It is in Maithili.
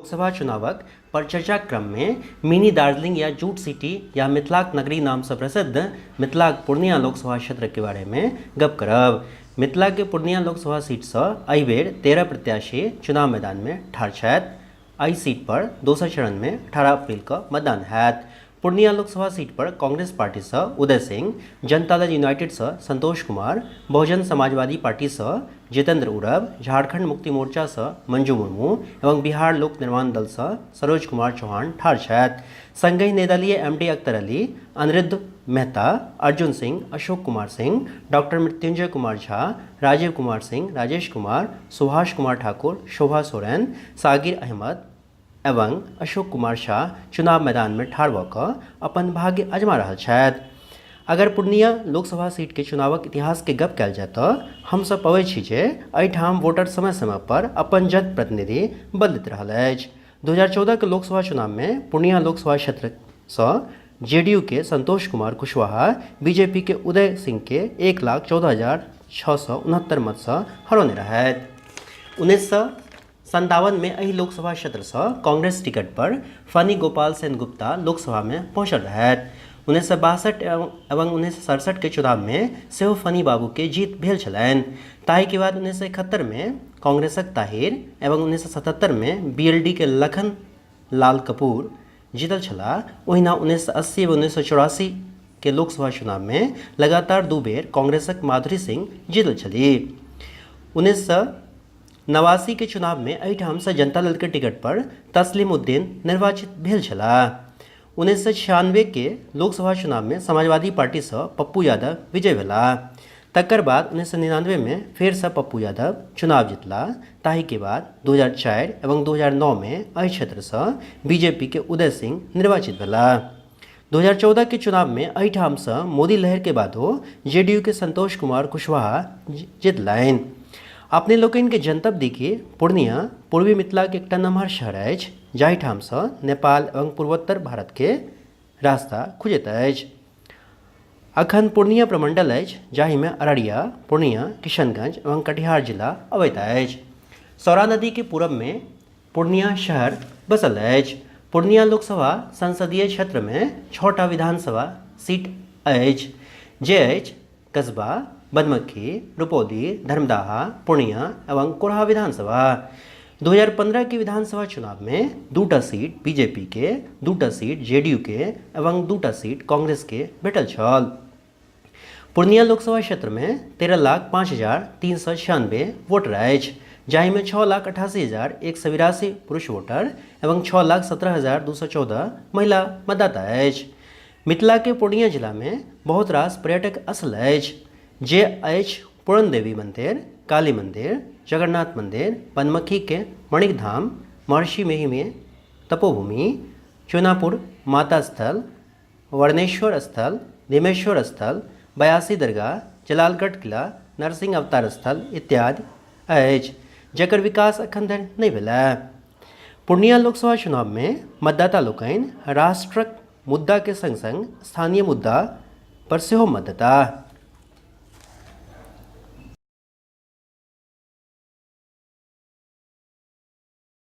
लोकसभा चुनावक परिचर्चाक क्रममे मिनी दार्जिलिंग या जूट सिटी या मिथिलाक नगरी नामसँ प्रसिद्ध मिथिलाक पूर्णिया लोकसभा क्षेत्रके बारेमे गप करब। मिथिलाके पूर्णिया लोकसभा सीटसँ एहि बेर 13 प्रत्याशी चुनाव मैदानमे ठाढ़ छथि। एहि सीट पर दोसर चरणमे 18 अप्रैल कऽ मतदान हैत। पूर्णिया लोकसभा सीट पर कांग्रेस पार्टीसँ उदय सिंह, जनता दल यूनाइटेडसँ संतोष कुमार, बहुजन समाजवादी पार्टीसँ जितेंद्र उरव, झारखंड मुक्ति मोर्चासँ मंजू मुर्मू एवं बिहार लोक निर्माण दलसँ सरोज कुमार चौहान ठाढ़ छथि। संगहि निर्दलीय एमडी अख्तर अली, अनिरुद्ध मेहता, अर्जुन सिंह, अशोक कुमार सिंह, डॉक्टर मृत्युंजय कुमार झा, राजीव कुमार सिंह, राजेश कुमार, सुभाष कुमार ठाकुर, शोभा सोरेन, सागिर अहमद एवं अशोक कुमार शाह चुनाव मैदानमे ठाढ़ भऽ कऽ अपन भाग्य अजमा रहल छथि। अगर पूर्णिया लोकसभा सीटके चुनावक इतिहासके गप कयल जाय तऽ हमसभ पबैत छी जे एहिठाम वोटर समय समय पर अपन जनप्रतिनिधि बदलैत रहल अछि। 2014 के लोकसभा चुनावमे पूर्णिया लोकसभा क्षेत्रसँ जेडीयू के संतोष कुमार कुशवाहा बीजेपी के उदय सिंह के 1,14,669 मतसँ हरौने रहथि। 1957 मे एहि लोकसभा क्षेत्रसँ कांग्रेस टिकट पर फनी गोपाल सेनगुप्ता लोकसभामे पहुँचल रहथि। 1962 एवं 1967 के चुनावमे सेहो फनी बाबूके जीत भेल छलनि। ताहिके बाद 1971 मे कांग्रेसक ताहिर एवं 1977 मे बीएलडी के लखन लाल कपूर जीतल छलाह। ओहिना 1980 एवं 1984 के लोकसभा चुनावमे लगातार 2 बेर कांग्रेसक माधुरी सिंह जीतल छलीह। 1989 के चुनावमे एहिठामसँ जनता दलके टिकट पर तस्लीमुद्दीन निर्वाचित भेल छलाह। 1996 के लोकसभा चुनावमे समाजवादी पार्टीसँ पप्पू यादव विजय भेलाह। तकर बाद 1999 मे फेरसँ पप्पू यादव चुनाव जितलाह। ताहिके बाद 2004 एवं 2009 मे एहि क्षेत्रसँ बीजेपी के उदय सिंह निर्वाचित भेलाह। 2014 के चुनावमे एहिठामसँ मोदी लहरके बादो जेडीयू के संतोष कुमार कुशवाहा जितलनि। अपने लोकनिके जनतब दी कि पूर्णिया पूर्वी मिथिलाके एकटा नमहर शहर अछि, जाहिठामसँ नेपाल एवं पूर्वोत्तर भारतके रास्ता खुजैत अछि। अखन पूर्णिया प्रमंडल अछि, जाहिमे अररिया, पूर्णिया, किशनगंज एवं कटिहार जिला अबैत अछि। सौरा नदीके पूरबमे पूर्णिया शहर बसल अछि। पूर्णिया लोकसभा संसदीय क्षेत्रमे 6टा विधानसभा सीट अछि, जे अछि कसबा, बनमक्खी, रुपौली, धर्मदाहा, पूर्णिया एवं कोढ़ा विधानसभा। 2015 के विधानसभा चुनावमे 2टा सीट बीजेपी के, 2टा सीट जेडीयू के एवं 2टा सीट कांग्रेस के भेटल छल। पूर्णिया लोकसभा क्षेत्रमे 13,05,396 वोटर अछि, जाहिमे 6,88,182 पुरुष वोटर एवं 6,17,214 महिला मतदाता अछि। मिथिलाके पूर्णिया जिलामे बहुत रास पर्यटक स्थल अछि, जे अछि पूरण देवी मंदिर, काली मंदिर, जगन्नाथ मंदिर, बनमक्खीके मणिक धाम, महर्षि मेही तपोभूमि, चुनापुर माता स्थल, वर्णेश्वर स्थल, भीमेश्वर स्थल, बयासी दरगाह, जलालगढ़ किला, नरसिंह अवतार स्थल इत्यादि अछि, जकर विकास एखन धरि नहि भेलए। पूर्णिया लोकसभा चुनावमे मतदाता लोकनि राष्ट्रक मुद्दाके सङ्ग सङ्ग स्थानीय मुद्दा पर सेहो मत देताह।